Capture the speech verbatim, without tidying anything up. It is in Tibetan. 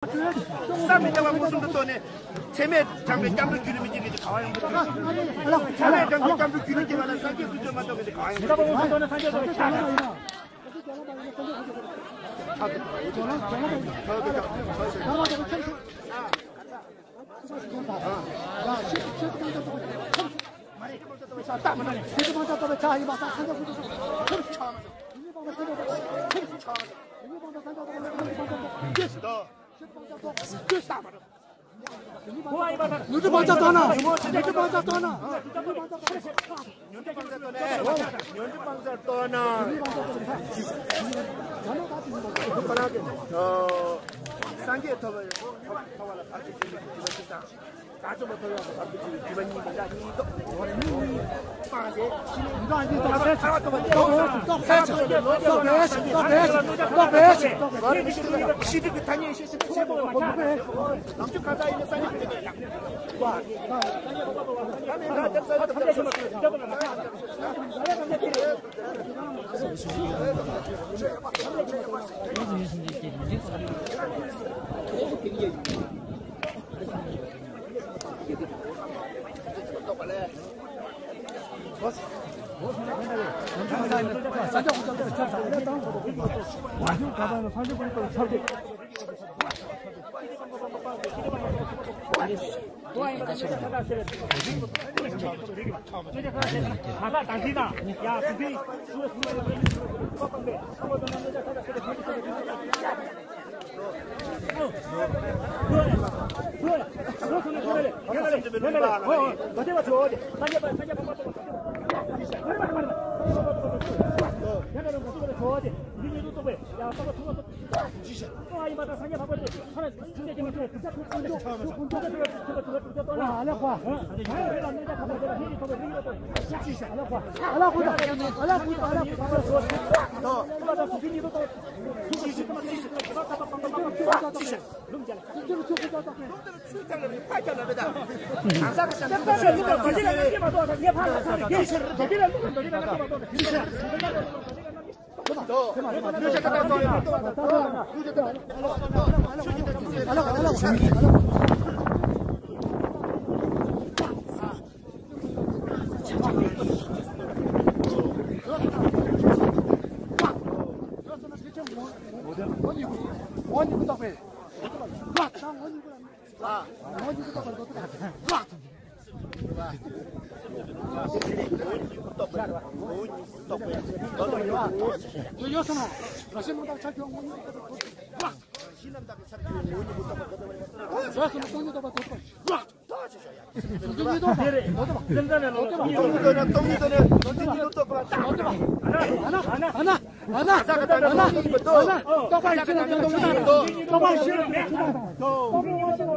བསམ་མི་ཁྱབ་པ་མངོན་སུམ་དུ་རྟོགས་ནས། ཚད་མས་དྲངས་པའི་སྐྱབས་འགྲོ་རྒྱུད་ལ་མི་སྐྱེ་མཁན་དེ་ག་བ་ཡོང་གི་འདུག་ཚད་མས་དྲངས་པའི་སྐྱབས་འགྲོ་རྒྱུད་ལ་སྐྱེ་བ་ལ་སངས་རྒྱས་བསྐུལ་ཚོད་མ་གཏོགས་མཁན་དེ་ག་བ་ཡོང་གི་འདུག་ཉོན་སྒྲིབ་སྤང་བྱ་རྟོགས་ན། ཉོན་སྒྲིབ་སྤང་བྱ་རྟོགས་ན། ཉོན་སྒྲིབ་སྤང་བྱ་རྟོགས་ན། ཉོན་སྒྲིབ་སྤང་བྱ་རྟོགས་ན། སངས་རྒྱས་ཐོབ་པའི་ཐོབ་པ་ལ་བར་ཆད་བྱེད་མི་དགེ་བ་བཞི་དང་། དགྲ་བཅོམ་པ་ཐོབ་ཡག་གི་བར་དུ་གཅིག་གི་བརྒྱུད་པ་གཉིས་མི་འདྲ་གཉིས་ཐོབ། སྤངས་ཏེ་ཤི་ནས་ཐར་པ་ཐོབ་པ་དེ་ཐོབ། ཐར་པ་ཐོབ་པ་དེ་ལོག་ཅིག་ཤི་དུས་ཀྱི་ཐ་སྙད་ཤེས་བྱེད་ཤེས་པ་མ་ཆགས། ནམ་རྒྱུན་གང་ཟག་ཡིན་ན་སངས་རྒྱས་ཀྱི་ཐ་སྙད་ཡང་།